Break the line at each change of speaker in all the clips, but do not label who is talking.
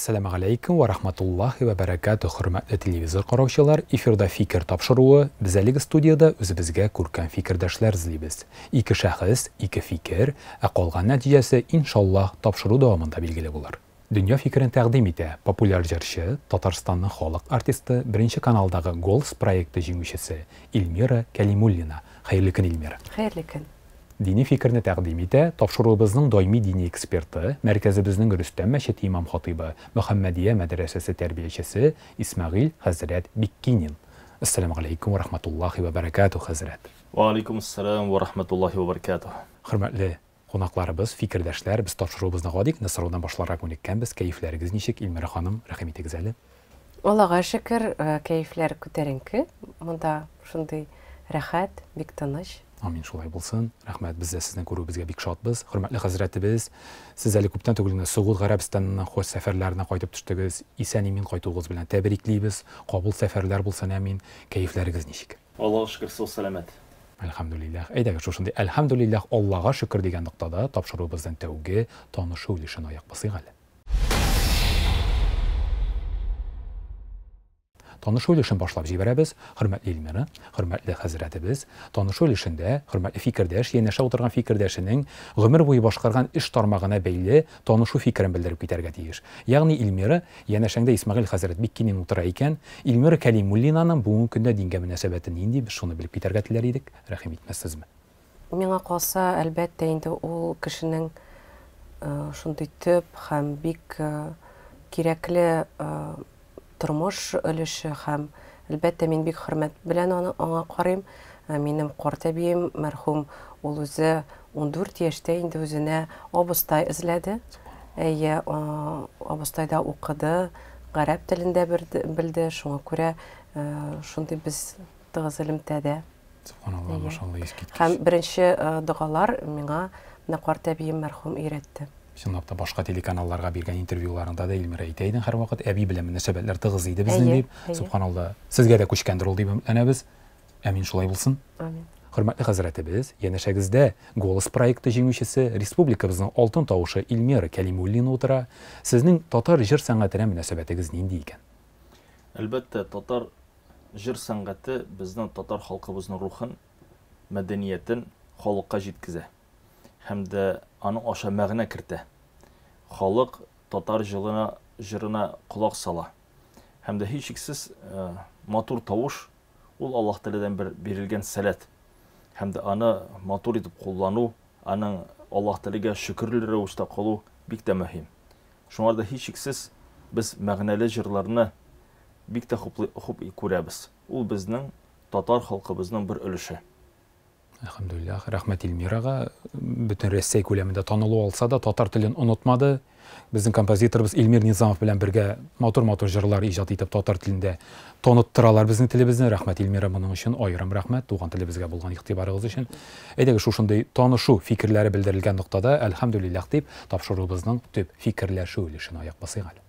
Әссәламегаләйкүм вә рахматуллаһи вә бәрәкәтүһ, хөрмәтле телевизор караучылар, эфирда Фикер тапшыруы, без әлеге студиядә үзебезгә күркәм фикердәшләр эзлибез. Ике шәхес, ике фикер, ә калган нәтиҗәсе, иншаллаһ, тапшыру дәвамында билгеле булыр. Дөнья фикерен тәкъдим итә популяр җырчы, Татарстанның халык артисты, Беренче каналдагы Голос проекты җиңүчесе Эльмира Кәлимуллина. Хәерле көн, Эльмира!
Хәерле көн!
Дини фикерне тәкъдим итә тапшыруыбызның даими дини эксперты, мәркәзебезнең Рөстәм мәчете имам-хатыйбы, Мөхәммәдия мәдрәсәсе тәрбиячесе Исмәгыйль хәзрәт Биккинин. Әссәламегаләйкүм вә рахматуллаһи вә бәрәкәтүһ, хәзрәт!
Вә алейкумуссәлам вә рахматуллаһи вә бәрәкәтүһ.
Хөрмәтле кунакларыбыз, фикердәшләр, без тапшыруыбызны гади генә сораудан башларга күнеккәнбез, кәефләрегез ничек, Илмира ханым, рәхим итегез әле.
Аллага шөкер, кәефләр күтәренке. Монда шундый рәхәт, бик тыныч.
Амин, шулай булсын. Рәхмәт, без дә сезне күрүебезгә бик шатбыз. Хөрмәтле хәзрәтебез, сез әле күптән түгел генә Согуд Гарәбстаныннан хаҗ сәфәрләренә кайтып төштегез. Исән-имин кайтуыгыз белән тәбриклибез. Кабул сәфәрләр булсын, амин. Кәефләрегез ничек?
Аллага шөкер, сау-сәламәт.
Әлхәмдүлилләһ. Әйдәгез, шушындый Әлхәмдүлилләһ, Аллага шөкер дигән ноктада тапшыруыбызның тәүге танышу өлешен аяк басыйк әле. Танышу өлешен башлап җибәрәбез. Хөрмәтле Эльмира, хөрмәтле хәзрәтебез, танышу өлешендә хөрмәтле фикердәш янәшә утырган фикердәшенең гомер буе башкарган эш тармагына бәйле танышу фикерен белдереп китәргә тиеш. Ягъни Эльмира, янәшәңдә Исмәгыйль хәзрәт Биккинин утыра икән, Эльмира Кәлимуллинаның бүгенге көндә дингә мөнәсәбәте нинди, без шуны белеп китәргә теләр идек, рәхим итмәссезме?
Миңа калса, әлбәттә инде ул кешенең шундый төп һәм бик кирәкле тормыш өлеше һәм, әлбәттә, мин бик хөрмәт белән аны, аңа карыйм. Минем карт әбием, мәрхүм, ул үзе 14 яшьтә инде үзенә абыстай эзләде. Әйе, абыстайда укыды, гарәп телен дә белде, шуңа күрә шундый без тыгыз элемтәдә.
Субханалла, машалла, искиткеч.
Һәм беренче догалар миңа менә карт әбием мәрхүм өйрәтте.
Чынлап та, башка телеканалларга биргән интервьюларыңда да, Эльмира, әйтә идең һәрвакыт, әби белән мөнәсәбәтләр тыгыз иде безнең дип. Субханалла, сезгә дә күчкәндер ул дип өметләнәбез. Әмин, шулай булсын.
Амин.
Хөрмәтле хәзрәтебез, янәшәгездә Голос проекты җиңүчесе, республикабызның алтын тавышы Эльмира Кәлимуллина утыра. Сезнең татар җыр сәнгатенә мөнәсәбәтегез нинди икән?
Әлбәттә, татар җыр сәнгате безнең татар халкыбызның рухын, мәдәниятен халыкка җиткезә һәм дә аның аша мәгънә кертә. Халык татар җылына, җырына колак сала. Һәм дә һичшиксез матур тавыш ул Аллаһ Тәгаләдән бер бирелгән сәләт. Һәм дә аны матур итеп куллану, аның Аллаһ Тәгаләгә шөкерле рәвештә кылу бик тә мөһим. Шуңар да һичшиксез без мәгънәле җырларны бик тә хуплый, хуп күрәбез. Ул безнең татар халкыбызның бер өлеше.
Әлхәмдүлилләһ, рәхмәт Эльмирага. Бөтен Рәсәй күләмендә танылу алса да, татар телен онытмады. Безнең композиторыбыз Эльмир Низамов белән бергә матур-матур җырлар иҗат итеп, татар телендә таныттыралар безнең телебезне. Рәхмәт Эльмира моның өчен, аерым рәхмәт туган телебезгә булган игътибарыгыз өчен. Әйдәгез, шушындый танышу фикерләре белдерелгән ноктада, әлхәмдүлилләһ дип, тапшыруыбызның төп фикерләшү өлешенә аяк басыйк әле.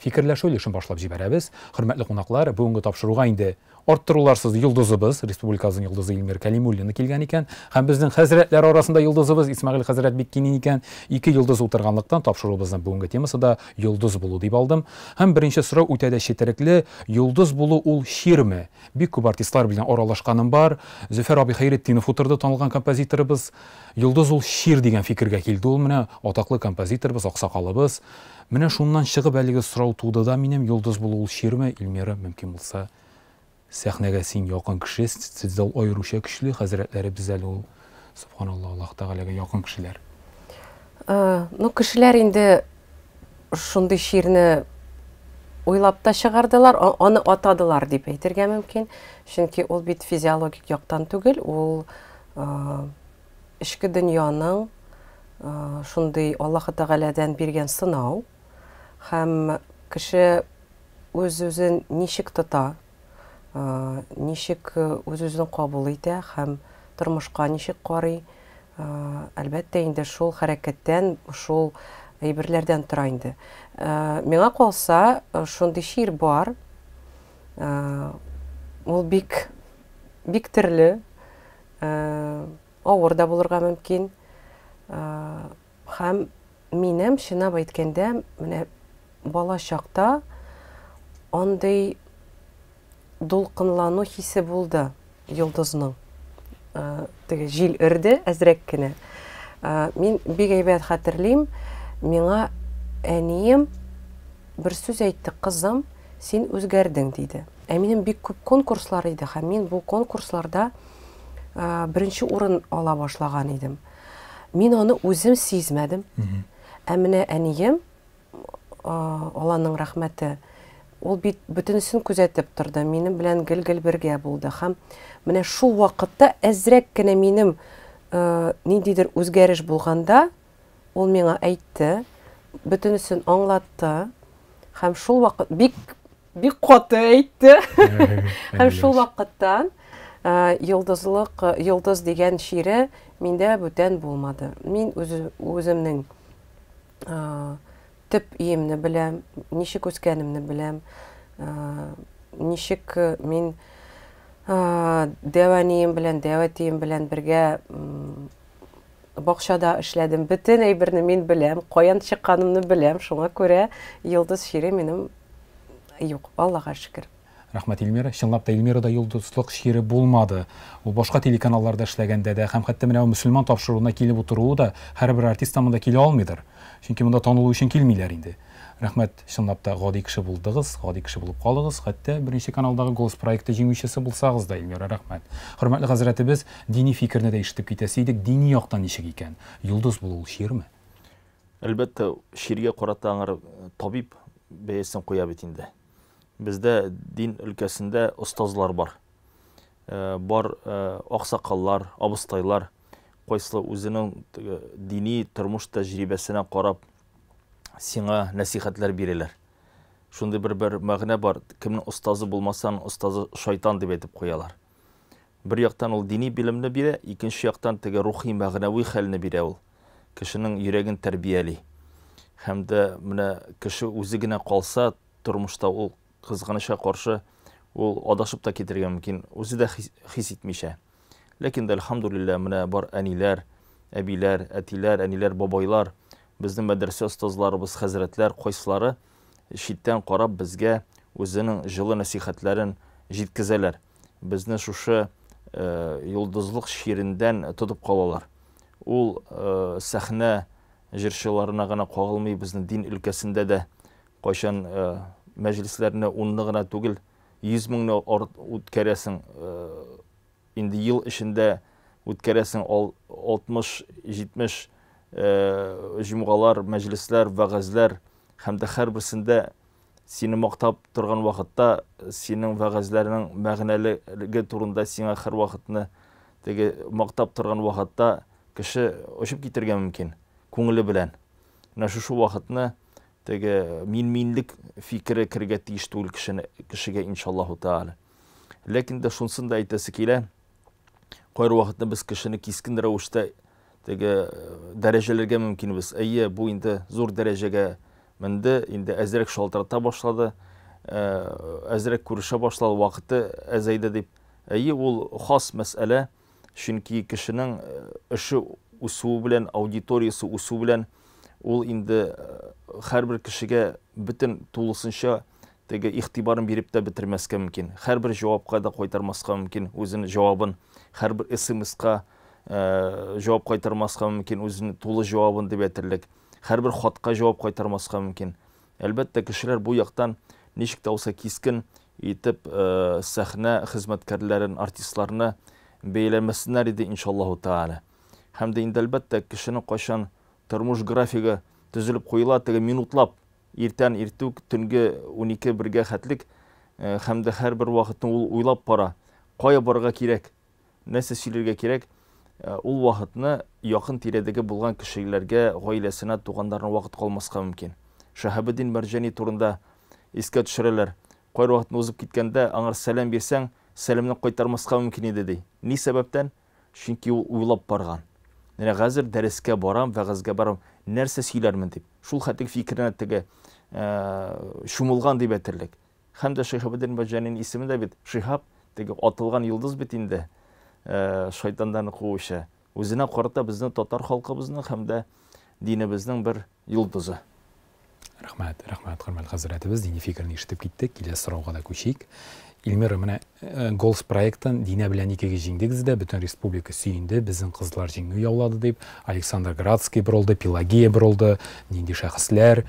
Фикерләшү өлешен башлап җибәрәбез. Хөрмәтле кунаклар, бүгенге тапшыруга инде арттыруларсыз йолдызыбыз, республикабызның йолдызы Илмир Кәлимуллина килгән икән. Һәм безнең хәзрәтләр арасында йолдызыбыз Исмәгыйль хәзрәт Биккинин икән. Ике йолдыз утырганлыктан тапшыруыбызның бүгенге темасы да йолдыз булу дип алдым. Һәм беренче сорау үтә дә четерекле. Йолдыз булу ул чирме? Бик күп артистлар белән аралашканым бар. Зөфәр абый Хәйретдинов утырды, танылган композиторыбыз. Йолдыз ул чир дигән фикергә килде ул менә, атаклы композиторыбыз, аксакалыбыз. Менә шуннан чыгып әлеге сорау туды да минем, йолдыз булу ул чирме, Эльмира, мөмкин булса, сәхнәгә син якын кеше, сездә ул аеруча көчле, хәзрәтләребез әле ул, сөбханалла, Аллаһ Тәгаләгә якын кешеләр.
Ну, кешеләр инде шундый чирне уйлап та чыгардылар, аны атадылар дип әйтергә мөмкин. Чөнки ул бит физиологик яктан түгел, ул эчке дөньяның шундый Аллаһы Тәгаләдән биргән сынау һәм кеше үз-үзен ничек тота, ничек үз-үзен кабул итә һәм тормышка ничек карый, әлбәттә инде шул хәрәкәттән, шул әйберләрдән тора инде. Миңа калса, шундый чир бар, ул бик бик төрле, авыр да булырга мөмкин. Һәм минем, чынлап әйткәндә, менә бала чакта андый дулкынлану хисе булды йолдызның. Теге җил өрде әзрәк кенә. Мин бик әйбәт хәтерлим, миңа әнием бер сүз әйтте, кызым, син үзгәрдең, диде. Ә минем бик күп конкурслар иде, һәм мин бу конкурсларда беренче урын ала башлаган идем. Мин аны үзем сизмәдем. Ә менә әнием, Алланың рәхмәте, ул бит бөтенесен күзәтеп торды, минем белән гел-гел бергә булды. Һәм менә шул вакытта әзрәк кенә минем ниндидер үзгәреш булганда, ул миңа әйтте, бөтенесен аңлатты. Һәм шул вакыт бик бик каты әйтте. Һәм шул вакыттан йолдызлык, йолдыз дигән чире миндә бүтән булмады. Мин үземнең төп өемне беләм, ничек үскәнемне беләм, ничек мин дәү әнием белән, дәү әтием белән бергә бакчада эшләдем. Бөтен әйберне мин беләм, каян чыкканымны беләм. Шуңа күрә йолдыз чире минем юк, Аллага шөкер.
Рәхмәт, Эльмира. Чынлап та Эльмирада йолдызлык чире булмады. Ул башка телеканалларда эшләгәндә дә һәм хәтта менә мөселман тапшыруына килеп утыруы да һәрбер артист та монда килә алмыйдыр. Чөнки монда танылу өчен килмиләр инде. Рәхмәт, чынлап та гади кеше булдыгыз, гади кеше булып калыгыз. Хәтта беренче каналдагы Голос проекты җиңүчесе булсагыз да, Эльмира, рәхмәт. Хөрмәтле хәзрәтебез, дини фикерне дә ишетеп китәсе идек. Дини яктан ничек икән? Йолдыз булу ул чирме?
Әлбәттә, чиргә карата аңар табиб бәясен куя бит инде. Бездә дин өлкәсендә остазлар бар. Бар аксакаллар, абыстайлар, кайсы үзенең дини тормыш тәҗрибәсенә карап сиңа нәсихәтләр бирәләр. Шундый бер бер мәгънә бар, кемнең остазы булмаса, аның остазы шайтан дип әйтеп куялар. Бер яктан ул дини белемне бирә, икенче яктан теге рухи мәгънәви хәлне бирә ул. Кешенең йөрәген тәрбияли. Һәм дә менә кеше үзе генә калса, тормышта ул кызганычка каршы ул адашып та китергә мөмкин, үзе дә хис итмичә. Ләкин дә, әлхәмдүлилләһ, менә бар әниләр, әбиләр, әтиләр, әниләр, бабайлар, безнең мәдрәсә остазларыбыз, хәзрәтләр, кайсылары читтән карап безгә үзенең җылы нәсихәтләрен җиткезәләр. Безне шушы йолдызлык чирендән тотып калалар. Ул сәхнә җырчыларына гына кагылмый, безнең дин өлкәсендә дә кайчан мәҗлесләрне унны гына түгел, 100 меңне үткәрәсең, инде ел эчендә үткәрәсең 60-70 җомгалар, мәҗлесләр, вәгазьләр һәм дә һәрберсендә сине мактап торган вакытта синең вәгазьләрнең мәгънәлеге турында сиңа һәрвакытны теге мактап торган вакытта кеше очып китергә мөмкин күңеле белән. Менә шушы вакытны теге мин-минлек фикере керергә тиеш түгел кешене, кешегә иншаллаһу тааля. Ләкин дә шунсын да әйтәсе килә, кайбер вакытны без кешене кискен рәвештә теге дәрәҗәләргә мөмкинбез. Әйе, бу инде зур дәрәҗәгә менде, инде әзрәк шалтырата башлады, әзрәк күрешә башлады, вакыты әзәйде дип. Әйе, ул хас мәсьәлә, чөнки кешенең эше үсүе белән, аудиториясе үсү белән ул инде һәрбер кешегә бөтен тулысынча теге игътибарын биреп тә бетермәскә мөмкин. Һәрбер җавапка да кайтармаска мөмкин үзенең җавабын, һәрбер СМСка җавап кайтармаска мөмкин үзенең тулы җавабын дип әйтерлек. Һәрбер хатка җавап кайтармаска мөмкин. Әлбәттә, кешеләр бу яктан ничек тә булса кискен итеп сәхнә хезмәткәрләрен, артистларны бәяләмәсеннәр иде, иншаллаһу тааля. Һәм дә инде, әлбәттә, кешенең кайчан тормыш графигы төзелеп куела, теге минутлап, иртән иртүк, төнге 12-бергә хәтлек, һәм дә һәрбер вакытны ул уйлап бара, кая барырга кирәк, нәрсә сөйләргә кирәк, ул вакытны якын тирәдәге булган кешеләргә, гаиләсенә, туганнарына вакыт калмаска мөмкин. Шаһабетдин Мәрҗани турында искә төшерәләр. Кайбер вакытны узып киткәндә, аңар сәлам бирсәң, сәламне кайтармаска мөмкин иде, ди. Ни сәбәптән? Чөнки ул уйлап барган. Менә хәзер дәрескә барам, вәгазьгә барам, нәрсә сөйләрмен дип. Шул хәтлек фикеренә теге чумылган дип әйтерлек. Һәм дә Шиһабетдин Мәрҗанинең исеме дә бит Шиһаб, теге атылган йолдыз бит инде, шайтаннарны куучы. Үзенә карата безнең татар халкыбызның һәм дә динебезнең бер йолдызы.
Рәхмәт, рәхмәт, хөрмәтле хәзрәтебез, дини фикерне ишетеп киттек. Киләсе сорауга да күчик. Эльмира, менә э, Голос проектын Динә белән икегез җиңдегез дә, бөтен республика сөенде, безнең кызлар җиңү яулады дип. Александр Градский борылды, Пелагея борылды, нинди шәхесләр.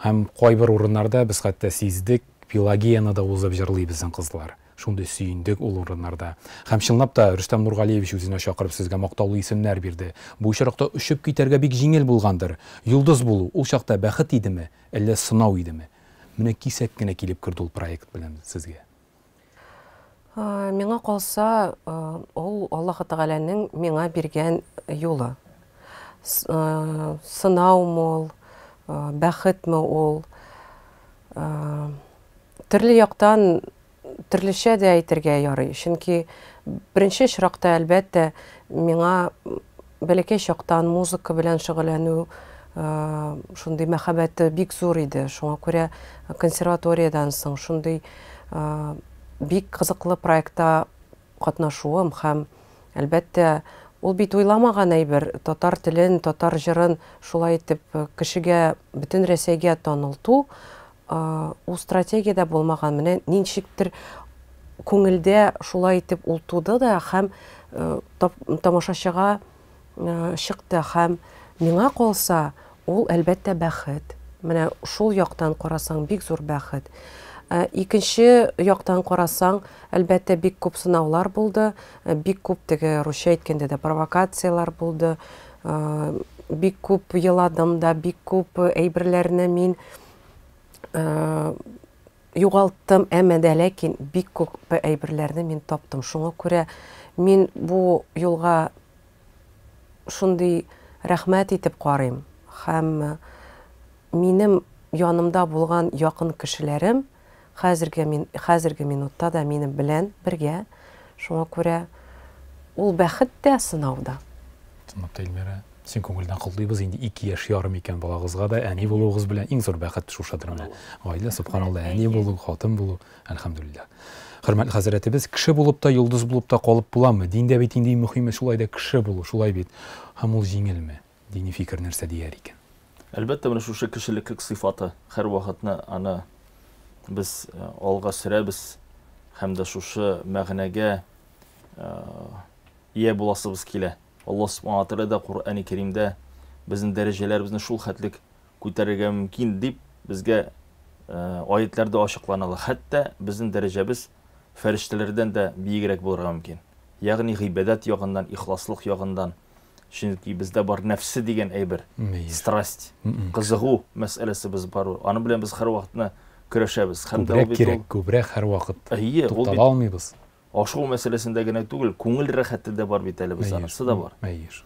Һәм кайбер урыннарда без хәтта сиздек, Пелагеяны да узып җырлый безнең кызлар. Шундый сөендек ул урыннарда. Һәм чынлап та Рөстәм Нургалиевич үзенә чакырып сезгә мактаулы исемнәр бирде. Бу очракта очып китәргә бик җиңел булгандыр. Йолдыз булу ул чакта бәхет идеме, әллә сынау идеме? Менә кисәк кенә килеп керде ул проект белән сезгә.
Миңа калса, ул Аллаһы Тәгаләнең миңа биргән юлы. Сынаумы ул, бәхетме ул? Төрле яктан төрлечә дә әйтергә ярый. Чөнки беренче очракта, әлбәттә, миңа бәләкәй чактан музыка белән шөгыльләнү шундый мәхәббәте бик зур иде. Шуңа күрә консерваториядән соң шундый бик кызыклы проектта катнашуым һәм, әлбәттә, ул бит уйламаган әйбер, татар телен, татар җырын шулай итеп кешегә, бөтен Рәсәйгә танылту, ул стратегиядә булмаган. Менә ничектер күңелдә шулай итеп ул туды да һәм тамашачыга чыкты. Һәм миңа калса, ул, әлбәттә, бәхет. Менә шул яктан карасаң, бик зур бәхет. Икенче яктан карасаң, әлбәттә, бик күп сынаулар булды, бик күп теге русча әйткәндә дә провокацияләр булды. Бик күп еладым да, бик күп әйберләрне мин югалттым, әмма дә ләкин бик күп әйберләрне мин таптым. Шуңа күрә мин бу юлга шундый рәхмәт итеп карыйм. Һәм минем янымда булган якын кешеләрем хәзерге мин хәзерге минутта да минем белән бергә. Шуңа күрә ул бәхет тә, сынау да.
Чынлап та, Эльмира, син күңелдән котлыйбыз, инде 2 яшь ярым икән балагызга да, әни булуыгыз белән иң зур бәхет шушыдыр менә. Гаилә, субханалла, әни булу, хатын булу, әлхәмдүлилләһ. Хөрмәтле хәзрәтебез, кеше булып та, йолдыз булып та калып буламы? Диндә бит инде иң мөһиме шулай да кеше булу, шулай бит. Һәм ул җиңелме? Дини фикер нәрсә дияр икән?
Әлбәттә, менә шушы кешелеклек сыйфаты һәрвакытны аны без алга сөрәбез һәм дә шушы мәгънәгә ия буласыбыз килә. Аллаһ Субхана Тәгалә дә Коръәни Кәримдә безнең дәрәҗәләребезне шул хәтлек күтәрергә мөмкин дип безгә аятьләрдә ачыкланыла. Хәтта безнең дәрәҗәбез фәрештәләрдән дә биегрәк булырга мөмкин. Ягъни гыйбадәт ягыннан, ихласлык ягыннан. Чөнки бездә бар нәфсе дигән әйбер, страсть, кызыгу мәсьәләсе без бар. Аны белән без һәрвакытны көрәшәбез.
Һәм дә ул бит кирәк, күбрәк һәрвакыт. Туктала алмыйбыз.
Ашау мәсьәләсендә генә түгел, күңел рәхәте дә бар бит әле без, анысы да бар.
Мәеш.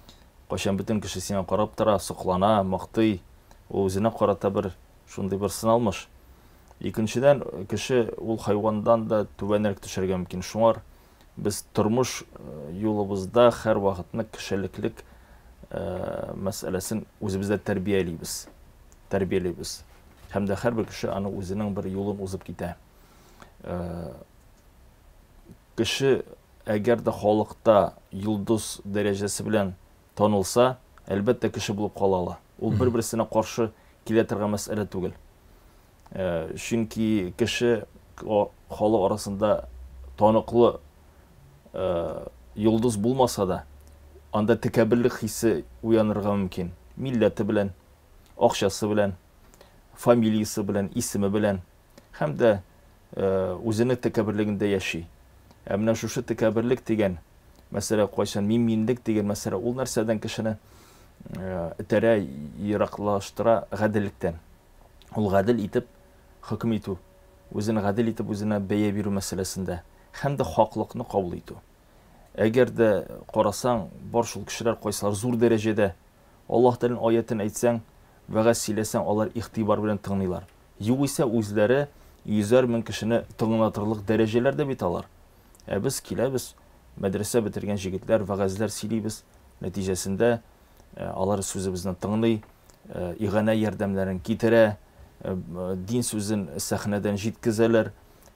Кайчан бөтен кеше сиңа карап тора, соклана, мактый, ул үзенә карата бер шундый бер сыналмыш. Икенчедән, кеше ул хайвандан да түбәнрәк төшәргә мөмкин. Шуңар без тормыш юлыбызда һәрвакытны кешелеклек мәсьәләсен үзебездә тәрбиялибез. Тәрбиялибез. Һәм дә һәрбер кеше аны үзенең бер юлын узып китә. Кеше әгәр дә халыкта йолдыз дәрәҗәсе белән танылса, әлбәттә, кеше булып кала ала. Ул бер-берсенә каршы килә торган мәсьәлә түгел. Чөнки кеше халык арасында таныклы йолдыз булмаса да, анда тәкәбберлек хисе уянырга мөмкин. Милләте белән, акчасы белән, фамилиясе белән, исеме белән. Һәм дә үзенең тәкәбберлегендә яши. Ә менә шушы тәкәбберлек дигән мәсьәлә кайчан мин-минлек дигән мәсьәлә ул нәрсәдән кешене этәрә, ераклаштыра гаделлектән. Ул гадел итеп хөкем итү, үзен гадел итеп үзенә бәя бирү мәсьәләсендә һәм дә хаклыкны кабул итү. Әгәр дә карасаң, бар шул кешеләр кайсылар зур дәрәҗәдә Аллаһ Тәгаләнең аятен әйтсәң, вәгазь сөйләсәң, алар игътибар белән тыңлыйлар. Югыйсә үзләре йөзәр мең кешене тыңлатырлык дәрәҗәләрдә бит алар. Ә без киләбез, мәдрәсә бетергән җегетләр, вәгазьләр сөйлибез, нәтиҗәсендә алар сүзебезне тыңлый, иганә ярдәмнәрен китерә, дин сүзен сәхнәдән җиткезәләр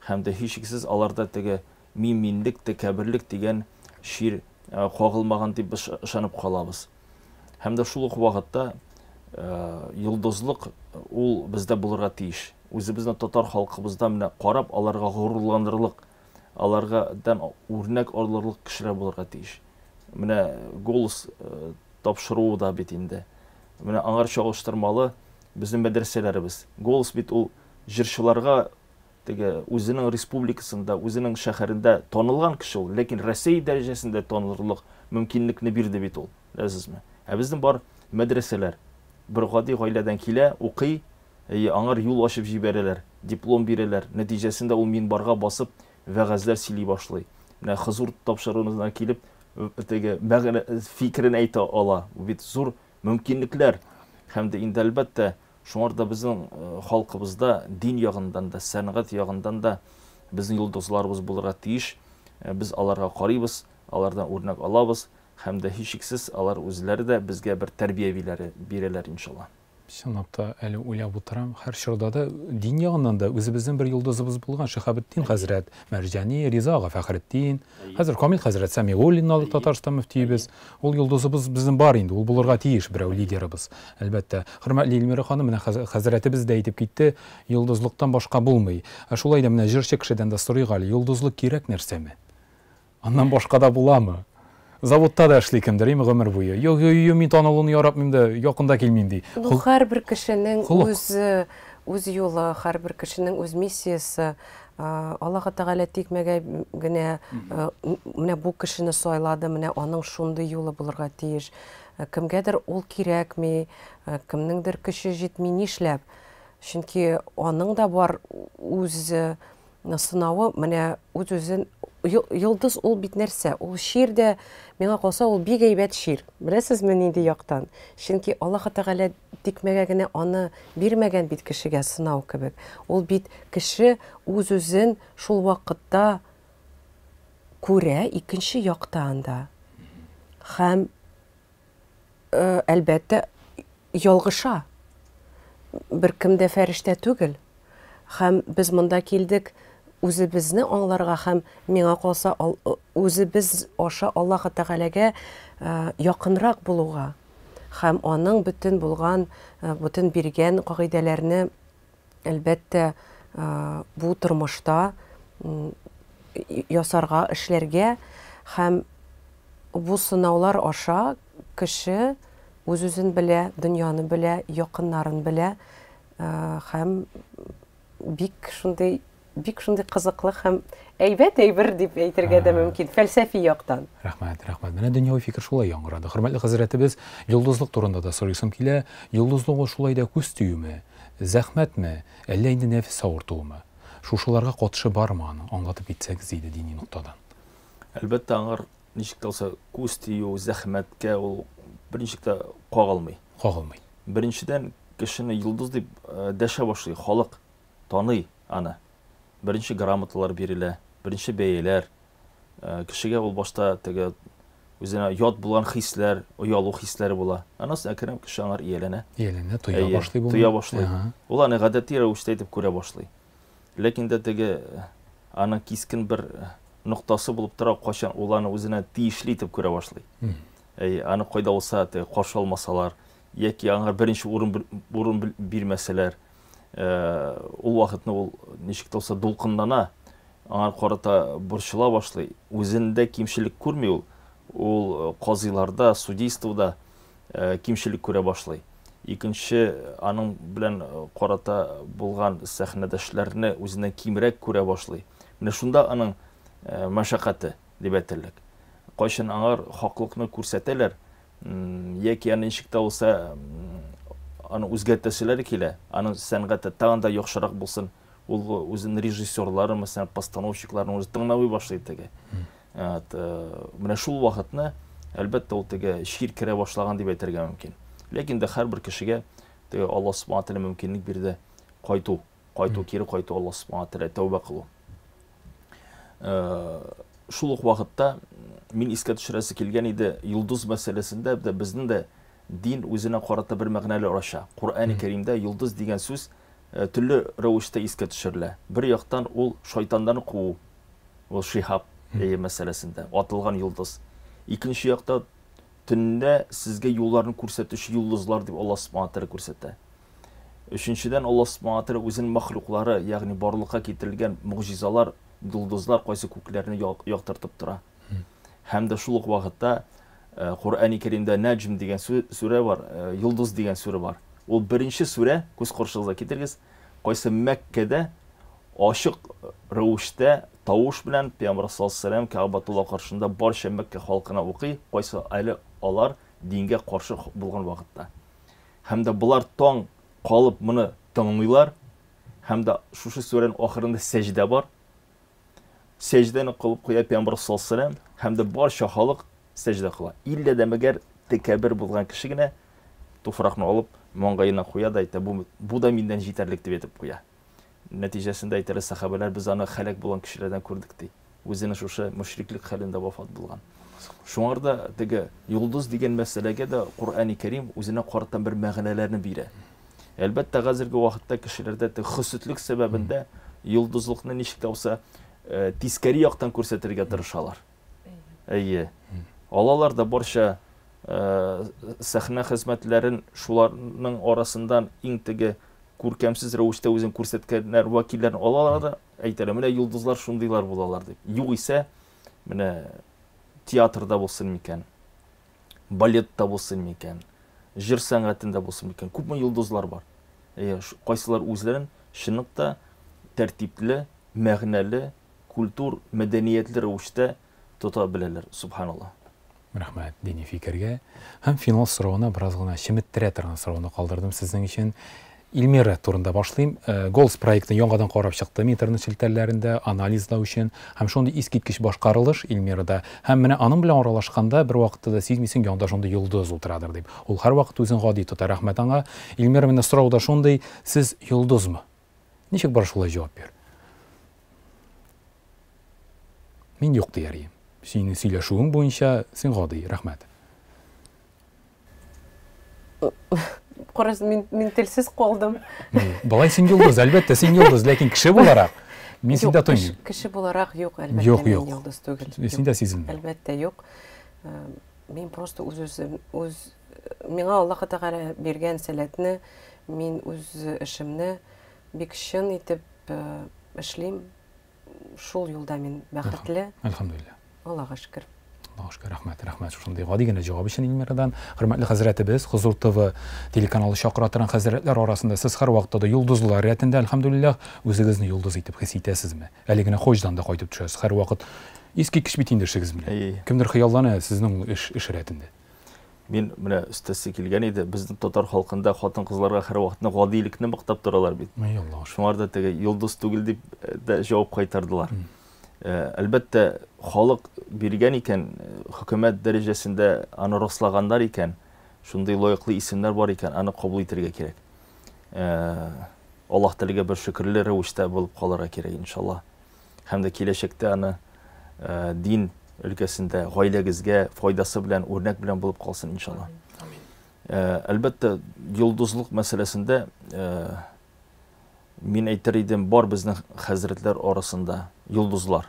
һәм дә һичшиксез аларда теге мин-минлек, тәкәбберлек дигән чир кагылмаган дип без ышанып калабыз. Һәм дә шул ук вакытта Йолдызлык ул бездә булырга тиеш. Үзебезнең татар халкыбызда менә карап, аларга горурланырлык, аларга дан үрнәк алырлык кешеләр булырга тиеш. Менә Голос тапшыруы да бит инде. Менә аңар чагыштырмалы безнең мәдрәсәләребез. Голос бит ул җырчыларга теге үзенең республикасында, үзенең шәһәрендә танылган кеше ул, ләкин Россия дәрәҗәсендә танылырлык мөмкинлекне бирде бит ул. Беләсезме? Ә безнең бар мәдрәсәләр. Бер гади гаиләдән килә, укый, әйе, аңар юл ачып җибәрәләр, диплом бирәләр. Нәтиҗәсендә ул минбарга басып вәгазьләр сөйли башлый. Менә Хозур тапшыруына килеп, теге мәгънә фикерен әйтә ала. Бу бит зур мөмкинлекләр. Һәм дә инде әлбәттә, шуңар да безнең халкыбызда дин ягыннан да, сәнгать ягыннан да безнең йолдызларыбыз булырга тиеш. Без аларга карыйбыз, алардан үрнәк алабыз. Һәм дә һичшиксез алар үзләре дә безгә бер тәрбия бирәләр, иншалла.
Чынлап та, әле уйлап утырам, һәр чорда да дин ягыннан да үзебезнең бер йолдызыбыз булган Шиһабетдин хәзрәт Мәрҗани, Риза ага Фәхретдин, хәзер Камил хәзрәт Сәмигуллин алдык Татарстан мөфтиебез. Ул йолдызыбыз безнең бар инде, ул булырга тиеш берәү лидерыбыз, әлбәттә. Хөрмәтле Эльмира ханым, менә хәзрәтебез дә әйтеп китте, йолдызлыктан башка булмый. Ә шулай да менә җырчы кешедән дә сорыйк әле, йолдызлык кирәк нәрсәме? Аннан башка да буламы? Заводта да эшли кемдер, име гомер буе. Юк, юк, юк, мин танылуны яратмыйм да, якында килмим ди.
Ну, һәрбер кешенең үз үз юлы, һәрбер кешенең үз миссиясе. Аллаһы Тәгалә тикмәгә генә менә бу кешене сайлады, менә аның шундый юлы булырга тиеш. Кемгәдер ул кирәкми, кемнеңдер көче җитми, нишләп? Чөнки аның да бар үз сынавы, менә үз-үзен йолдыз ул бит нәрсә? Ул чир дә, миңа калса, ул бик әйбәт чир. Беләсезме нинди яктан? Чөнки Аллаһы Тәгалә тикмәгә генә аны бирмәгән бит кешегә сынау кебек. Ул бит кеше үз-үзен шул вакытта күрә икенче яктан да. Һәм әлбәттә, ялгыша. Беркем дә фәрештә түгел. Һәм без монда килдек үзебезне аңларга һәм миңа калса үзебез аша Аллаһы Тәгаләгә якынрак булуга һәм аның бөтен булган, бөтен биргән кагыйдәләрне әлбәттә бу тормышта ясарга, эшләргә һәм бу сынаулар аша кеше үз-үзен белә, дөньяны белә, якыннарын белә һәм бик шундый бик шундый кызыклы һәм әйбәт әйбер дип әйтергә дә мөмкин, фәлсәфи яктан.
Рәхмәт, рәхмәт. Менә дөньяви фикер шулай яңгырады. Хөрмәтле хәзрәтебез, йолдызлык турында да сорыйсым килә. Йолдызлык ул шулай да күз тиюме, зәхмәтме, әллә инде нәфес авыртуымы? Шушыларга катышы бармы аның? Аңлатып китсәгез иде дини ноктадан.
Әлбәттә, аңар ничек тә булса күз тию, зәхмәткә ул берничек тә кагылмый.
Кагылмый.
Беренчедән, кешене йолдыз дип дәшә башлый халык. Таный аны. Беренче грамоталар бирелә, беренче бәяләр. Кешегә ул башта теге үзенә ят булган хисләр, оялу хисләре була. Аннан соң әкрен кеше аңар ияләнә.
Ияләнә, тоя башлый
бу. Тоя башлый. Ул аны гадәти рәвештә итеп күрә башлый. Ләкин дә теге аның кискен бер ноктасы булып тора, кайчан ул аны үзенә тиешле итеп күрә башлый. Әй, аны кайда булса теге каршы алмасалар, яки аңа беренче урын урын бирмәсәләр, ул вакытны ул ничек тә булса дулкынлана, аңа карата борчыла башлый. Үзендә кимчелек күрми ул. Ул казыйларда, судействода кимчелек күрә башлый. Икенче, аның белән карата булган сәхнәдәшләрне үзеннән кимрәк күрә башлый. Менә шунда аның мәшәкате дип әйтерлек. Кайчан аңар хаклыкны күрсәтәләр, яки аны ничек тә булса аны үзгәртәселәре килә, аның сәнгате тагын да яхшырак булсын, ул үзенең режиссерлары, мәсәлән, постановщикларны үзе тыңламый башлый теге. Менә шул вакытны, әлбәттә, ул теге чир керә башлаган дип әйтергә мөмкин. Ләкин дә һәрбер кешегә теге Аллаһ субхана тәгалә мөмкинлек бирде кайту, кайту, кире кайту Аллаһ субхана тәгалә тәүбә кылу. Шул ук вакытта мин искә төшерәсе килгән иде, йолдыз мәсьәләсендә дә безнең дә дин үзенә карата бер мәгънәле ача. Коръән Кәримдә йолдыз дигән сүз төрле рәвештә искә төшерелә. Бер яктан ул шайтаннарны куу, ул шиһаб мәсьәләсендә атылган йолдыз. Икенче якта төнлә сезгә юлларны күрсәтүче йолдызлар дип Аллаһ Субхану Тәгалә күрсәтә. Өченчедән, Аллаһ Субхану Тәгалә үзенең мәхлуклары, ягъни барлыкка китерелгән могҗизалар, йолдызлар кайсы күкләрне яктыртып тора. Һәм дә шул ук вакытта Коръәни Кәримдә Нәҗм дигән сүрә бар, йолдыз дигән сүрә бар. Ул беренче сүрә, күз каршыгызга китерегез, кайсы Мәккәдә ачык рәвештә тавыш белән Пәйгамбәр саллаллаһу алейһи ва сәлләм Кәгъбәтулла каршында барча Мәккә халкына укый, кайсы әле алар дингә каршы булган вакытта. Һәм дә болар таң калып моны тыңлыйлар. Һәм дә шушы сүрәнең ахырында сәҗдә бар. Сәҗдәне кылып куя Пәйгамбәр саллаллаһу алейһи ва сәлләм һәм дә барча халык сәҗдә кыла. Иллә дә мәгәр тәкәббер булган кеше генә туфракны алып маңгаена куя да әйтә, бу, бу да миннән җитәрлек дип әйтеп куя. Нәтиҗәсендә әйтәләр сәхабәләр, без аны һәлак булган кешеләрдән күрдек ди. Үзенең шушы мөшриклек хәлендә вафат булган. Шуңар да теге йолдыз дигән мәсьәләгә дә Коръәни Кәрим үзенә карата бер мәгънәләрне бирә. Әлбәттә, хәзерге вакытта кешеләрдә теге хөсетлек сәбәбендә йолдызлыкны ничек тә булса э, тискәре яктан күрсәтергә тырышалар. Әйе. Алалар да барча э, сәхнә хезмәтләрен шуларның арасыннан иң теге күркәмсез рәвештә үзен күрсәткәннәр вәкилләрен алалар да әйтәләр, менә йолдызлар шундыйлар булалар дип. Югыйсә, менә театрда булсын микән, балетта булсын микән, җыр сәнгатендә булсын микән, күпме йолдызлар бар. Әйе, кайсылар үзләрен чынлыкта тәртипле, мәгънәле, культур, мәдәниятле рәвештә тота беләләр, субханаллаһ.
Рәхмәт дини фикергә. Һәм финал соравына бераз гына чеметтерә торган сорауны калдырдым сезнең өчен. Илмира турында башлыйм. Э, Голос проектын яңадан карап чыктым интернет челтәрләрендә анализлау өчен. Һәм шундый искиткеч башкарылыш Илмирада. Һәм менә аның белән аралашканда бер вакытта да сизмисең, янда шундый йолдыз утырадыр дип. Ул һәрвакыт үзен гади тота. Рәхмәт аңа. Илмира, менә сорау да шундый, сез йолдызмы? Ничек бар шулай җавап бир. Мин юк дияр идем. Синең сөйләшүең буенча син гади, рәхмәт.
Карас, мин, мин телсез калдым.
Болай син йолдыз, әлбәттә, син йолдыз, ләкин кеше буларак мин синдә тоймыйм.
Кеше буларак юк, әлбәттә, юк,
юк.
мин йолдыз түгел.
Синдә сизелми.
Әлбәттә, юк. Э, мин просто үз-үзем, үз миңа Аллаһ Тәгалә биргән сәләтне, мин үз эшемне бик чын итеп э, эшлим. Шул юлда мин бәхетле.
Әлхәмдүлилләһ.
Аллаһга шөкер.
Аллаһга шөкер, рәхмәт, рәхмәт шушындый гади генә җавап өчен Эльмирадан. Хөрмәтле хәзрәтебез, Хозур ТВ телеканалы чакыра торган хәзрәтләр арасында сез һәрвакытта да йолдызлар рәтендә, әлхәмдүлилләһ, үзегезне йолдыз итеп хис итәсезме? Әле генә хаҗдан да кайтып төшәсез, һәрвакыт искиткеч бит инде эшегез белән. Кемдер хыяллана сезнең ул эш, эш рәтендә.
Мин менә өстәсе килгән иде, безнең татар халкында хатын-кызларга һәрвакытны гадилекне мактап торалар бит.
Ай Аллаһ.
Шуңар да теге йолдыз түгел дип э, дә җавап кайтардылар. Э, әлбәттә, халык биргән икән, э, хөкүмәт дәрәҗәсендә аны раслаганнар икән, шундый лаеклы исемнәр бар икән, аны кабул итәргә кирәк. Аллаһ Тәгаләгә бер шөкерле рәвештә булып калырга кирәк, иншаллаһ. Һәм дә киләчәктә аны дин өлкәсендә гаиләгезгә файдасы белән, үрнәк белән булып калсын, иншалла.
Амин.
Әлбәттә, йолдызлык мәсьәләсендә мин әйтер идем, бар безнең хәзрәтләр арасында йолдызлар.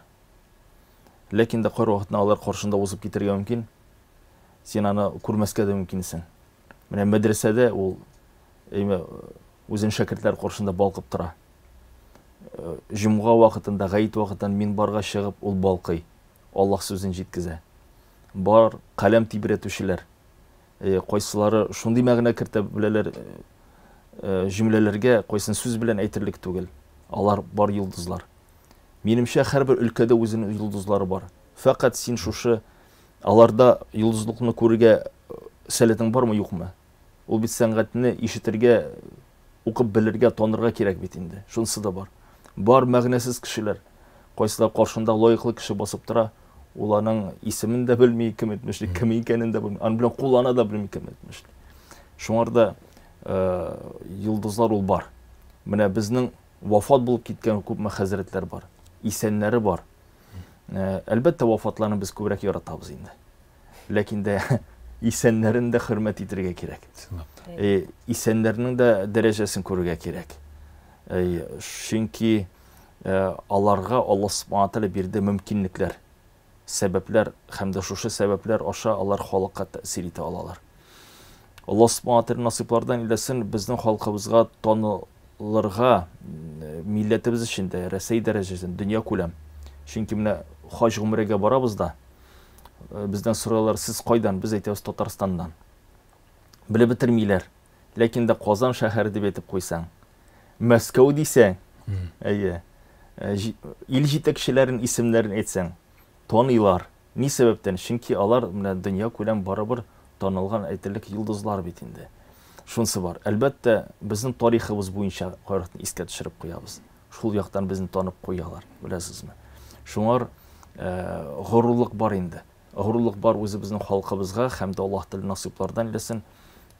Ләкин дә кайвакытны алар каршында узып китәргә мөмкин. Син аны күрмәскә дә мөмкинсең. Менә мәдрәсәдә ул әйме үзенең шәкертләр каршында балкып тора. Җомга вакытында, гаит вакытында минбарга чыгып, ул балкый. Аллаһ сүзен җиткезә. Бар каләм тибрәтүчеләр. Кайсылары шундый мәгънә кертә беләләр җөмләләргә, кайсын сүз белән әйтерлек түгел. Алар бар йолдызлар. Минемчә, һәрбер өлкәдә үзенең йолдызлары бар. Фәкать син шушы аларда йолдызлыкны күрергә сәләтең бармы, юкмы? Ул бит сәнгатьне ишетергә, укып белергә, танырга кирәк бит инде. Шунысы да бар. Бар мәгънәсез кешеләр. Кайсылар каршында лаеклы кеше басып тора, ул аның исемен дә белми, кем әйтмешли, кем икәнен дә белми, аның белән куллана да белми, кем әйтмешли. Шуңар да э, йолдызлар ул бар. Менә безнең вафат булып киткән күпме хәзрәтләр бар, исәннәре бар. Э, әлбәттә, вафатларны без күбрәк яратабыз инде. Ләкин дә исәннәрен дә хөрмәт итәргә кирәк. Э, исәннәрнең дә дәрәҗәсен күрергә кирәк. Э, чөнки э, аларга Аллаһ Субхану Тәгалә бирде мөмкинлекләр. сәбәпләр һәм дә шушы сәбәпләр аша алар халыкка тәэсир итә алалар. Аллаһ Субхана Тәгалә насыйплардан иләсен безнең халкыбызга танылырга, милләтебез өчен дә, Рәсәй дәрәҗәсен, дөнья күләм. Чөнки менә хаҗ гомрәгә барабыз да, бездән сорыйлар, сез кайдан? Без әйтәбез, Татарстаннан. Белеп бетермиләр. Ләкин дә Казан шәһәре дип әйтеп куйсаң, Мәскәү дисәң, әйе, ил җитәкчеләрен исемнәрен әйтсәң, таныйлар. Ни сәбәптән? Чөнки алар менә дөнья күләм барыбер танылган әйтерлек йолдызлар бит инде. Шунысы бар. Әлбәттә, безнең тарихыбыз буенча кайракны искә төшереп куябыз. Шул яктан безне танып куялар, беләсезме? Шуңар горурлык бар инде. Горурлык бар үзебезнең халкыбызга һәм дә Аллаһ Тәгалә насыйплардан иләсен.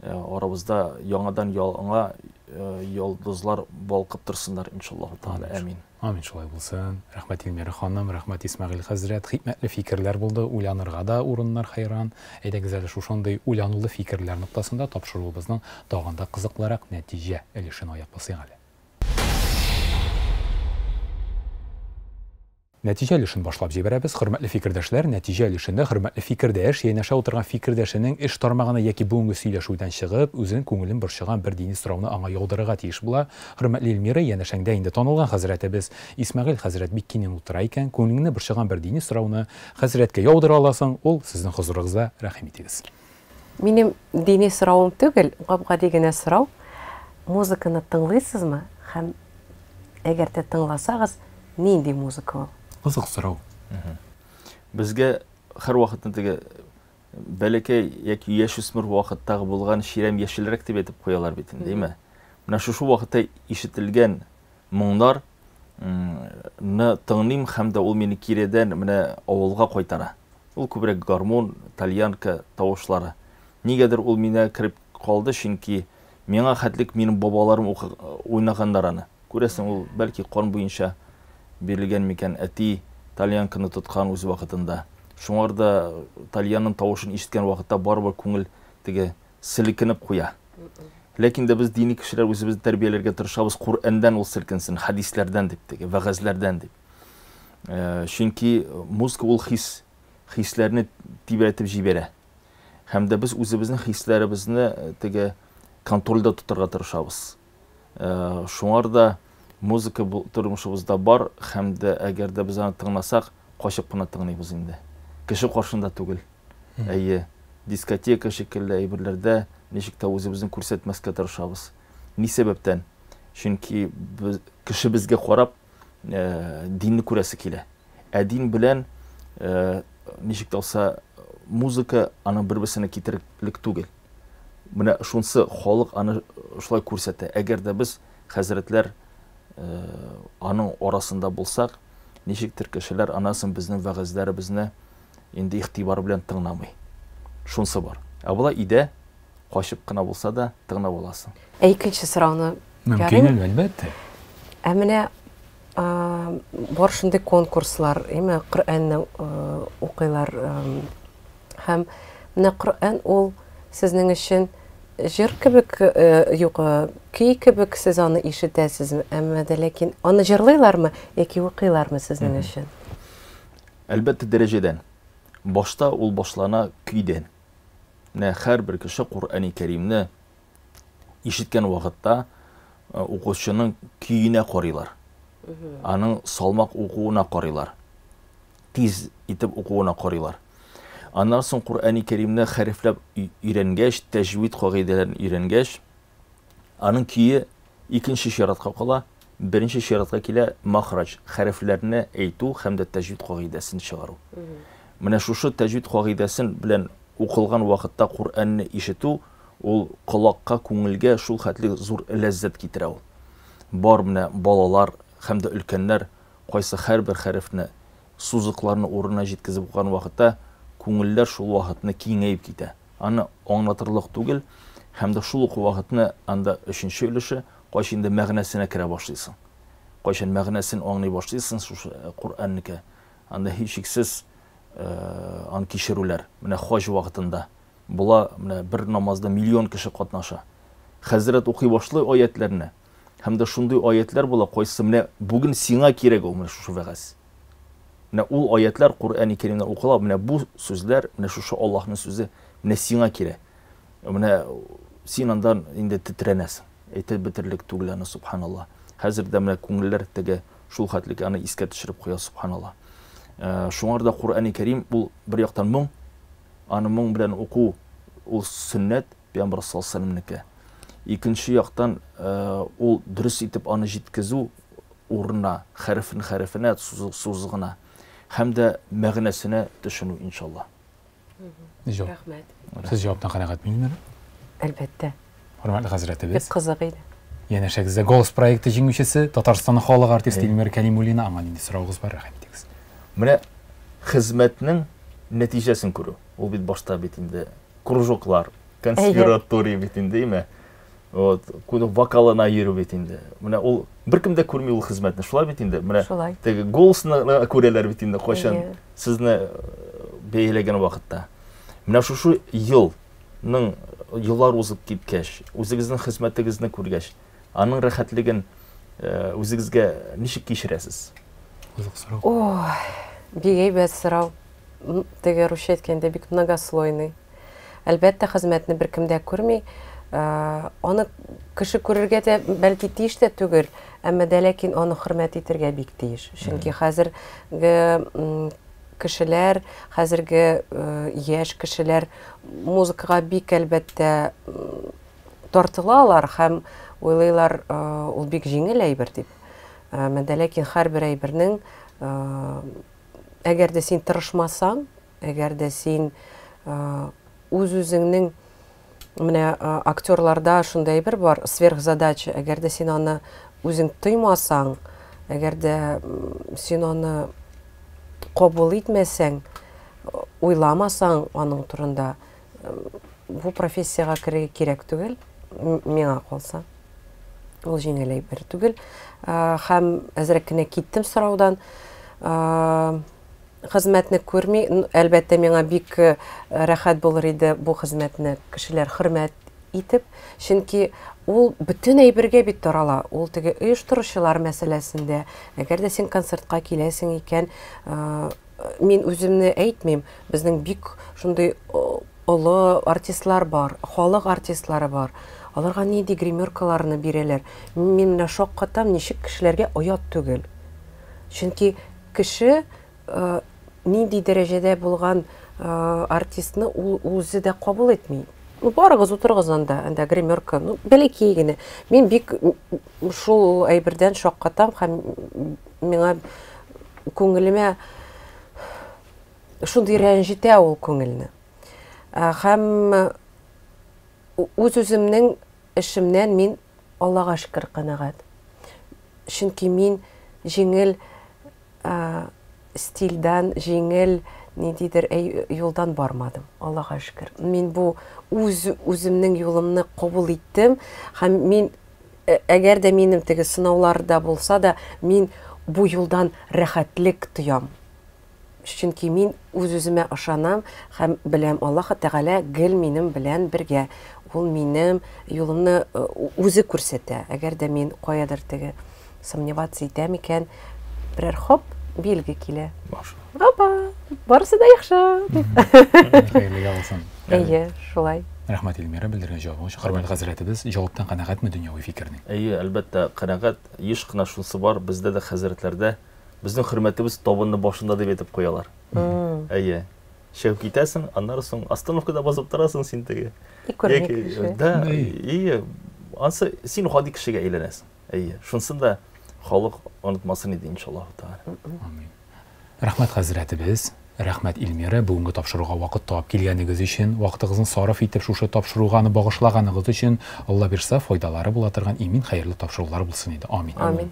Арабызда яңадан яңа йолдызлар балкып торсыннар, иншаллаһу тәгалә. Амин.
Амин, шулай булсын. Рәхмәт, Илмира ханым, рәхмәт, Исмәгыйль хәзрәт. Хикмәтле фикерләр булды, уйланырга да урыннар хәйран. Әйдәгез әле шушындый уйланулы фикерләр ноктасында тапшыруыбызның тагын да кызыклырак нәтиҗә өлешен аяк басыйк әле. Нәтиҗә өлешен башлап җибәрәбез. Хөрмәтле фикердәшләр, нәтиҗә өлешендә хөрмәтле фикердәш, янәшә утырган фикердәшенең эш тармагына яки бүгенге сөйләшүдән чыгып, үзенең күңелен борчыган бер дини сорауны аңа яудырырга тиеш була. Хөрмәтле Эльмира, янәшәңдә инде танылган хәзрәтебез Исмәгыйль хәзрәт Биккинин утыра икән, күңелеңне борчыган бер дини сорауны хәзрәткә яудыра аласың, ул сезнең хозурыгызда, рәхим итегез.
Минем дини соравым түгел, гап-гади генә сорау. Музыканы тыңлыйсызмы һәм әгәр дә тыңласагыз, нинди музыка ул?
Кызык сорау.
Безгә һәрвакытны теге бәләкәй яки яшүсмер вакыттагы булган чирәм яшелрәк дип әйтеп куялар бит инде, әйме? Менә шушы вакытта ишетелгән моңнар ны тыңлыйм һәм дә ул мине киредән менә авылга кайтара. Ул күбрәк гармун, тальянка тавышлары. Нигәдер ул минә кереп калды, чөнки миңа хәтлек минем бабаларым уйнаганнар аны. Күрәсең, ул бәлки кан буенча бирелгән микән, әти тальянканы тоткан үз вакытында. Шуңар да тальянның тавышын ишеткән вакытта барыбер күңел теге селкенеп куя. Ләкин дә без дини кешеләр үзебезне тәрбияләргә тырышабыз, Коръәндән ул селкенсен, хәдисләрдән дип, теге вәгазьләрдән дип. Чөнки музыка ул хис, хисләрне тибрәтеп җибәрә. Һәм дә без үзебезнең хисләребезне теге контрольдә тотарга тырышабыз. Шуңар да музыка тормышыбызда бар, һәм дә әгәр дә без аны тыңласак, качып кына тыңлыйбыз инде. Кеше каршында түгел. Әйе, дискотека шикелле әйберләрдә ничек тә үзебезне күрсәтмәскә тырышабыз. Ни сәбәптән? Чөнки без, кеше безгә карап, динне күрәсе килә. Ә дин белән ничек тә булса музыка аның бер-берсенә китерерлек түгел. Менә шунсы халык аны шулай күрсәтә. Әгәр дә без хәзрәтләр аның арасында булсак, ничектер кешеләр анасын безнең вәгазьләребезне инде игътибар белән тыңламый. Шунсы бар. Ә болай өйдә качып кына булса да тыңлап аласың.
Ә икенче сорауны
Мөмкин, әлбәттә.
Ә менә бар шундый конкурслар, әйме, Коръәнне укыйлар. Һәм менә Коръән ул сезнең өчен җыр кебек, юк, көй кебек сез аны ишетәсезме? Әмма дә ләкин аны җырлыйлармы яки укыйлармы сезнең өчен?
Әлбәттә, дәрәҗәдән. Башта ул башлана көйдән. Менә һәрбер кеше Коръәни Кәримне ишеткән вакытта укучының көенә карыйлар. Аның салмак укуына карыйлар. Тиз итеп укуына карыйлар. Аннан соң Коръәни Кәримне хәрефләп өйрәнгәч, тәҗвид кагыйдәләрен өйрәнгәч, аның көе икенче чиратка кала, беренче чиратка килә махраҗ, хәрефләрне әйтү һәм дә тәҗвид кагыйдәсен чыгару. Менә шушы тәҗвид кагыйдәсен белән укылган вакытта Коръәнне ишетү, ул колакка, күңелгә шул хәтле зур ләззәт китерә ул. Бар менә балалар һәм дә өлкәннәр кайсы һәрбер хәрефне, сузыкларны урынына җиткезеп укыган вакытта күңелләр шул вакытны киңәеп китә. Аны аңлатырлык түгел, һәм дә шул ук вакытны анда өченче өлеше, кайчан инде мәгънәсенә керә башлыйсың. Кайчан мәгънәсен аңлый башлыйсың шушы Коръәннеке, анда һичшиксез аны кичерүләр. Менә хаҗ вакытында була, менә бер намазда миллион кеше катнаша. Хәзрәт укый башлый аятләрне. Һәм дә шундый аятлар була, кайсы менә бүген сиңа кирәк ул менә шушы вәгазь. Менә ул аятлар Коръәни Кәримнән укыла, менә бу сүзләр, менә шушы Аллаһның сүзе, менә сиңа кирәк. Менә син андан инде тетрәнәсең. Әйтеп бетерерлек түгел аны, субханалла. Хәзер дә менә күңелләр теге шул хәтлек аны искә төшереп куя, субханалла. Э, шуңар да Коръәни Кәрим ул бер яктан моң, аны моң белән уку ул сөннәт, Пәйгамбәр саллаллаһу алейһи вәсәлләмнеке. Икенче яктан э, ул дөрес итеп аны җиткезү урынына, хәрефен хәрефенә, сузык сузыгына һәм дә мәгънәсенә төшенү, иншалла.
Җавап.
Рәхмәт.
Сез җаваптан канәгатьме, Илмира?
Әлбәттә.
Хөрмәтле хәзрәтебез.
Бик кызык иде.
Янәшәгездә Голос проекты җиңүчесе, Татарстанның халык артисты Илмира Кәлимуллина. Аңа нинди соравыгыз бар, рәхим итегез.
Менә хезмәтнең нәтиҗәсен күрү. Ул бит башта бит инде кружоклар, консерватория бит инде, әйме? Вот, вокалына йөрү бит инде. Менә ул беркем дә күрми ул хезмәтне. Шулай бит инде. Менә
Шулай.
теге голосны күрәләр бит инде кайчан сезне э, бәяләгән вакытта. Менә шушы елның еллар узып киткәч, үзегезнең хезмәтегезне күргәч, аның рәхәтлеген э, үзегезгә ничек кичерәсез?
Кызык сорау.
Ой, бик әйбәт сорау. Теге русча әйткәндә бик многослойный. Әлбәттә, хезмәтне беркем дә күрми. Э, аны кеше күрергә дә бәлки тиеш тә түгел, әмма дә ләкин аны хөрмәт итәргә бик тиеш. Чөнки хәзерге кешеләр, хәзерге э, яшь кешеләр музыкага бик әлбәттә тартылалар һәм уйлыйлар, э, ул бик җиңел әйбер дип. Әмма дә ләкин һәрбер әйбернең, әгәр дә син тырышмасаң, Әгәр дә син үз-үзеңнең менә актерларда шундый әйбер бар, сверхзадача. Әгәр дә син аны үзең тоймасаң, әгәр дә син аны кабул итмәсәң, уйламасаң аның турында, бу профессиягә керергә кирәк түгел, миңа калса. Ул җиңел әйбер түгел. Һәм әзрәк кенә киттем сораудан. Хезмәтне күрми, әлбәттә, миңа бик э, рәхәт булыр иде бу хезмәтне кешеләр хөрмәт итеп, чөнки ул бөтен әйбергә бит тарала. Ул теге оештыручылар мәсьәләсендә, әгәр дә син концертка киләсең икән, э, мин үземне әйтмим, безнең бик шундый олы артистлар бар, халык артистлары бар. Аларга нинди гримеркаларны бирәләр. Мин менә шаккатам, ничек кешеләргә оят түгел. Чөнки кеше нинди дәрәҗәдә булган артистны ул үзе дә кабул итми. Ну, барыгыз, утырыгыз анда, анда гримерка, ну, бәләкәй генә. Мин бик шул әйбердән шаккатам һәм миңа күңелемә шундый рәнҗетә ул күңелне. Һәм үз-үземнең эшемнән мин Аллага шөкер канәгать. Чөнки мин җиңел стильдән, җиңел ниндидер юлдан бармадым, Аллага шөкер. Мин бу үз үземнең юлымны кабул иттем һәм мин әгәр дә минем теге сынаулар да булса да, мин бу юлдан рәхәтлек тоям. Чөнки мин үз-үземә ышанам һәм беләм, Аллаһы Тәгалә гел минем белән бергә. Ул минем юлымны э, үзе күрсәтә. Әгәр дә мин каядыр теге сомневаться итәм икән, берәр хоп, билге килә. Опа, барысы да яхшы дип.
Хәерлегә булсын.
Әйе, шулай.
Рәхмәт, Эльмира, белдергән җавабың өчен. Хөрмәтле хәзрәтебез, җаваптан канәгатьме дөньяви фикернең?
Әйе, әлбәттә, канәгать. Еш кына шунысы бар, бездә дә хәзрәтләрдә Безнең хөрмәтебез табынны башында дип әйтеп куялар. Әйе. Чыгып китәсең, аннары соң остановкада басып торасың син теге.
Яки,
да, ие, ансы син гади кешегә әйләнәсең. Әйе. Шунсын да халык онытмасын иде, иншаллаһу тәгалә.
Амин. Рәхмәт, хәзрәтебез. Рәхмәт, Эльмира, бүгенге тапшыруга вакыт табып килгәнегез өчен, вакытыгызны сарыф итеп шушы тапшыруга аны багышлаганыгыз өчен. Алла бирса, файдалары була торган имин, хәерле тапшырулар булсын иде. Амин.
Амин.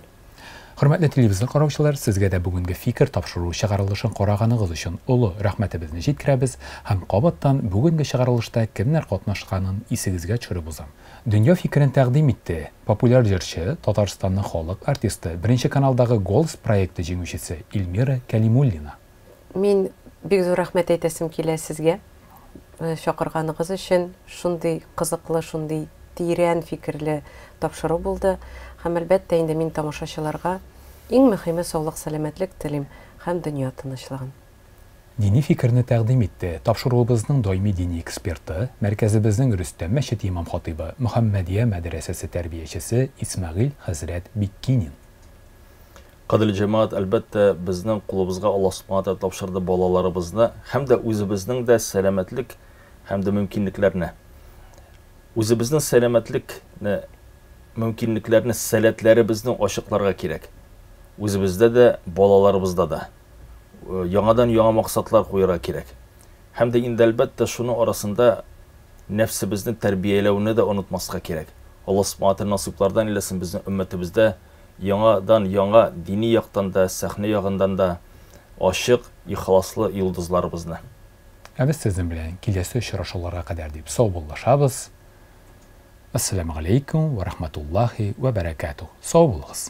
Хөрмәтле телевизор караучылар, сезгә дә бүгенге Фикер тапшыруы чыгарылышын караганыгыз өчен олы рәхмәтебезне җиткерәбез һәм кабаттан бүгенге чыгарылышта кемнәр катнашканын исегезгә төшереп узам. Дөнья фикерен тәкъдим итте, популяр җырчы, Татарстанның халык артисты, Беренче каналдагы Голос проекты җиңүчесе Эльмира Кәлимуллина.
Мин бик зур рәхмәт әйтәсем килә сезгә, чакырганыгыз өчен. Шундый кызыклы, шундый тирән фикерле тапшыру булды. Һәм, әлбәттә, инде мин тамашачыларга иң мөһиме саулык-сәламәтлек телим. һәм дөнья тынычлыгын.
Дини фикерне тәкъдим итте тапшыруыбызның даими дини эксперты, мәркәзебезнең Рөстәм мәчете имам-хатыйбы, Мөхәммәдия мәдрәсәсе тәрбиячесе Исмәгыйль хәзрәт Биккинин.
Кадерле җәмәгать, әлбәттә, безнең кулыбызга Аллаһ Субхана Тәгалә тапшырды балаларыбызны һәм дә үзебезнең дә сәламәтлек һәм дә мөмкинлекләрне. Үзебезнең сәламәтлекне, мөмкинлекләрне, сәләтләребезне ачыкларга кирәк. Үзебездә дә, балаларыбызда да. Яңадан яңа максатлар куярга кирәк. Һәм дә инде, әлбәттә, шуның арасында нәфсебезне тәрбияләүне дә онытмаска кирәк. Аллаһ Субхана Тәгалә насыйплардан әйләсен безнең өммәтебездә яңадан яңа дини яктан да, сәхнә ягыннан да ачык, ихласлы йолдызларыбызны.
Ә без сезнең белән киләсе очрашуларга кадәр дип саубуллашабыз. Әссәламегаләйкүм вә рахматуллаһи вә бәрәкәтүһ. Сау булыгыз.